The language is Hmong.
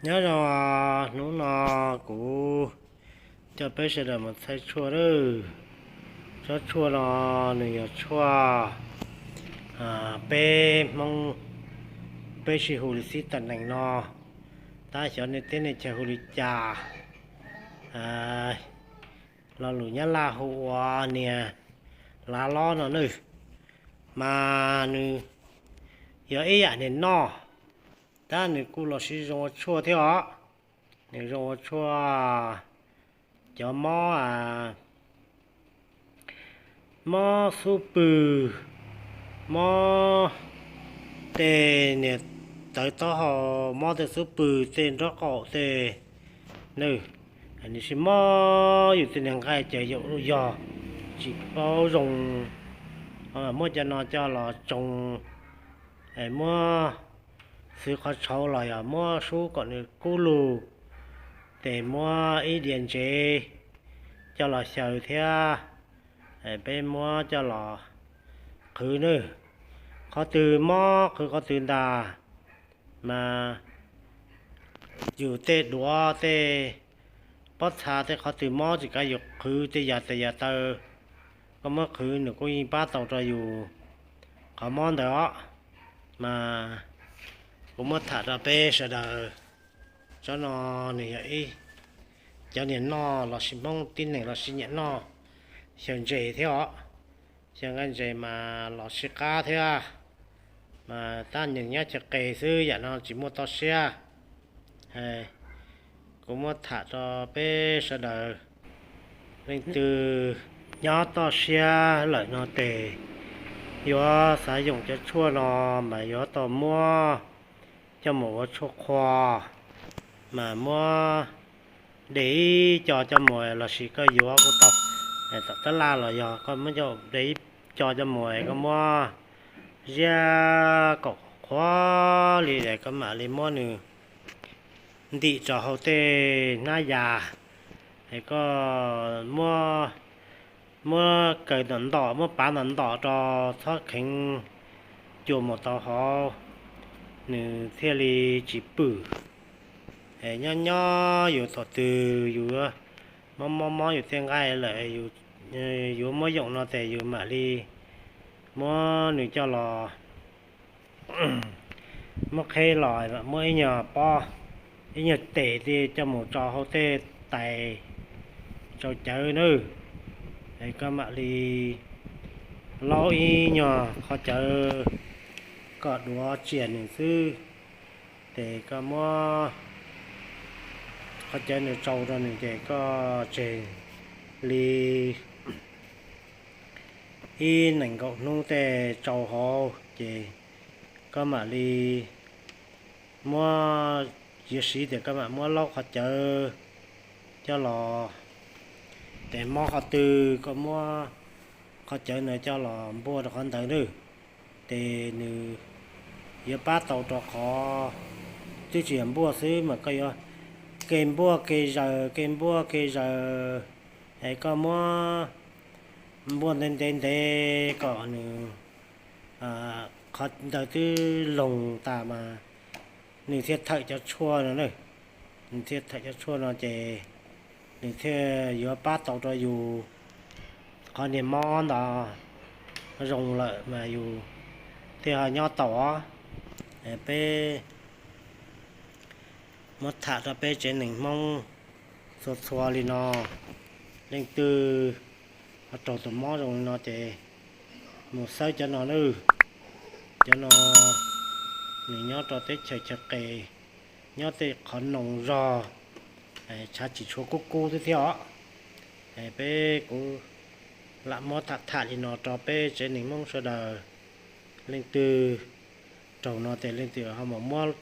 Nyob zoo, hnub no kuv coj peb sawv daws mus txhawb tshuaj lawm. Tsob tshuaj no nws yog tshuaj peb Hmoob peb sib hu li xib tam nees no, tab xyov nej teb nej chaw hu li cas. Lo lus Nyab Laj hu ua niag lav lob no nawb, mas nws yog ib yam niag noj, tab nws kuj los sib zoo ua tshuaj thiab os. Nws zoo ua tshuaj cov mob, mob xub pwg, mob tej niag tawv taub hau, mob tej xub pwg, tej nraub qaum tej nawb. Nws sib mob yus tej niag nqaij ces yus yog tsis paub zoo, muab cov no coj los tsoo, muab xwb qhov tshauv los yog muab sub kom nws kub lug, ces muab ib diav ntsev coj los xyaw thiab peb muab coj los qhwv nawb. Qhov twg mob qhwv qhov twg ntag, mas yus tej duav tej pob txha tej qhov twg mob tsis kav yus qhwv tej yam tes yam taw, koj muab qhwv nws kuj yeej pab tau rau yus qhov mob ntawd os. Mas kuv muab tham rau peb sawv daws, tsob no nws yog ib cov niag noj los sis Hmoob tib neeg los sis nyiam noj, xyaw ntses thiab os. Xyaw nqaij ntses mas los sib qab thiab, mas tab nws nyob chaw qis xwb, yam no tsis muaj toj siab. Kuv muab tham rau peb sawv daws, leej twg nyob toj siab lawm no ces yuav xav yoom cov tshuaj no mas yuav tau muab coj mus ua tshuaj qhua, mas muab de ib co coj mus los sis koj yuav kuj tau, tom tab laj los yog koj muab de ib co coj mus, koj muab ziab kom qhuav li es koj mam li muab nws ntim rau hauv tej hnab yas, es koj muab, muab kaw ntom ntom, muab pav ntom ntom rau, txhob kheev cua mus tau hauv, nws thiaj li tsis pwm. Es nyob nyob yus thaum twg yus mob mob mob yus tej nqaij lawm, yuav muab yoom no ces yus mam li muab nws coj los, muab qheb los muab ib nyuag pob, ib nyuag tes coj mus tso hauv tej tais tsau cawv nawb. Es koj mam li laub ib nyuag qhov cawv kom duav tsias nws xwb, ces koj muab qhov cawv nws tsau rau nws ces koj tseg li ib nees nkaum hnub tej tsau hauv ces koj mam li muab, yuav siv tias koj mam muab laub qhov cawv coj los, ces mob qhov twg koj muab qhov cawv ntawd coj los npuaj rau qhov ntawd nawb, ces nws yuav pab tau rau qhov twb tsis yog npuaj xwb mas koj yuav ke npuaj ke zaws ke npuaj ke zaws, es koj muab npuaj ntev ntev ntev kom nws, qhov ntawd twb loog tas mas nws thiaj thawm cov tshuaj no, nws thiaj thawm cov tshuaj no ces nws thiaj yuav pab tau rau yus qhov niag mob ntawd zoo lawm mas yus thiaj ho nyob tau os. Peb muab tham rau peb tsev neeg Hmoob txhua txhua li no, leej twg ho raug tus mob zoo li no ces mus xawb cov no nawb. Cov no nws nyob rau teb chaws chaw qis, nyob tej qhov noos zog, tshav tsis tshua kub kub thiab thiab os. Peb kuv lam muab tham tham li no rau peb tsev neeg Hmoob sawv daws, leej twg raug no ces leej twg ho mus muab